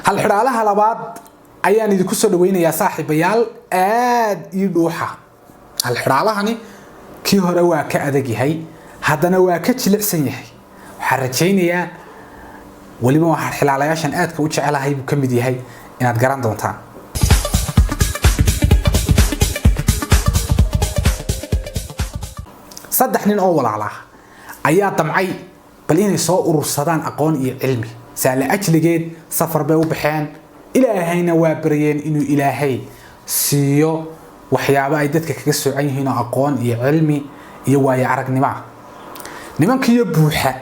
Halxidhaalaha labaad ayaan idinku soo dhaweynayaa, saaxiibayaal, aad ii dhuuxa. Halxidhaalahani kii hore waa ka adag yahay, haddana waa ka jilicsan yahay. Waxaan rajaynayaa weliba waxaan xilaalayaashan aadka u jecelahay buu ka mid yahay inaad garan doontaan. Saddex nin oo walaala ah ayaa damcay bal inay soo urursadaan aqoon iyo cilmi. Saale ajligeed safar bay u baxeen, Ilaahayna waa baryeen inuu Ilaahay siiyo waxyaabo ay dadka kaga soocan yihiin oo aqoon iyo cilmi iyo waayo aragnimo ah. Nimankiiyo buuxa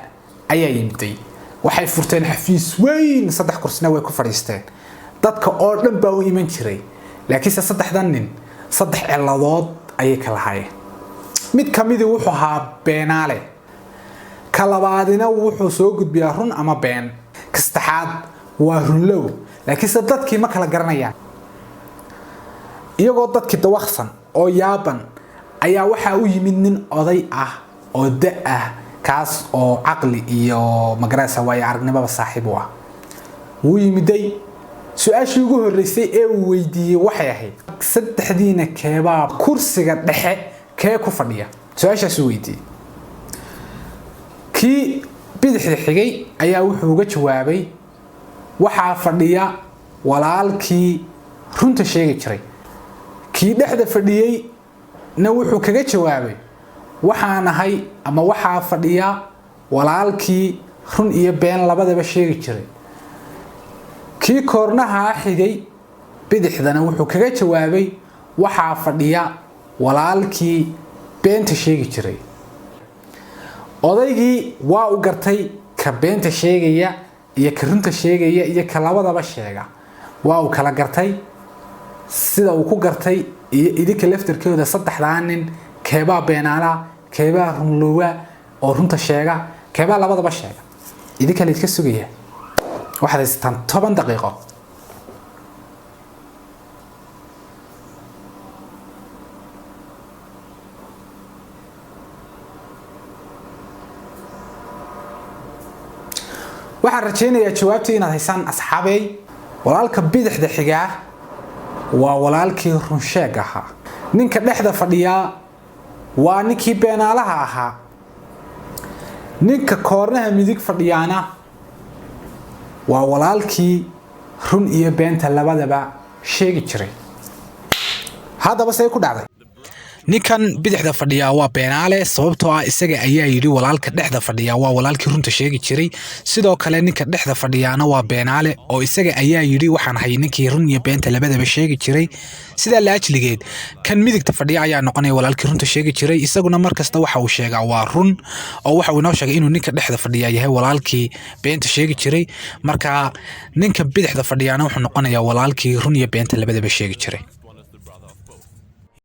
ayaa yimiday, waxay furteen xafiis weyn, saddex kursina way ku fadhiisteen. Dadka oo dhan baa u iman jiray, laakiinse saddexdan nin saddex ciladood ayay ka lahaayeen. Mid ka midii wuxuu ahaa beenaale, ka labaadina wuxuu soo gudbiyaa run ama been, ka saddexaad waa runlow, laakiinse dadkii ma kala garanayaan. Iyagoo dadkii dawaqsan oo yaaban ayaa waxaa u yimid nin oday ah oo da ah, kaas oo caqli iyo magaraysa waayo aragnimaba saaxiib u ah. Wuu yimiday, su-aashii ugu horreysay ee uu weydiiyey waxay ahayd: saddexdiina keebaa kursiga dhexe kee ku fadhiya? Su-aashaasuu weydiiyey. Kii bidixda xigay ayaa wuxuu uga jawaabay: waxaa fadhiya walaalkii runta sheegi jiray. Kii dhexda fadhiyey na wuxuu kaga jawaabay: waxaan ahay ama waxaa fadhiya walaalkii run iyo been labadaba sheegi jiray. Kii koornahaa xigay bidixdana wuxuu kaga jawaabay: waxaa fadhiya walaalkii beenta sheegi jiray. Odaygii waa u gartay ka beenta sheegaya iyo ka runta sheegaya iyo ka labadaba sheega, waa uu kala gartay. Sida uu ku gartay iyo idinka laftarkooda, saddexdaa nin keebaa beenaala, keebaa runloowa oo runta sheega, keebaa labadaba sheega? Idinka laydka sugaya. Waxaad haysataan 10 daqiiqo. Waxaan rajaynayaa jawaabtii inaad haysaan, asxaabey. Walaalka bidixda xigaa waa walaalkii runsheeg ahaa, ninka dhexda fadhiyaa waa ninkii beenaalaha ahaa, ninka koornaha midig fadhiyaana waa walaalkii run iyo beenta labadaba sheegi jiray. Haddaba say ku dhacday? Ninkan bidixda fadhiyaa waa beenaale, sababtoo ah isaga ayaa yidhi walaalka dhexda fadhiyaa waa walaalkii runta sheegi jiray. Sidoo kale ninka dhexda fadhiyaana waa beenaale, oo isaga ayaa yidhi waxaan ahay ninkii run iyo beenta labadaba sheegi jiray. Sidaa la ajligeed kan midigta fadhiya ayaa noqonaya walaalkii runta sheegi jiray. Isaguna markasta waxa uu sheegaa waa run, oo waxa uu inoo sheegay inuu ninka dhexda fadhiyaa yahay walaalkii beenta sheegi jiray. Marka ninka bidixda fadhiyaana wuxuu noqonayaa walaalkii run iyo beenta labadaba sheegi jiray.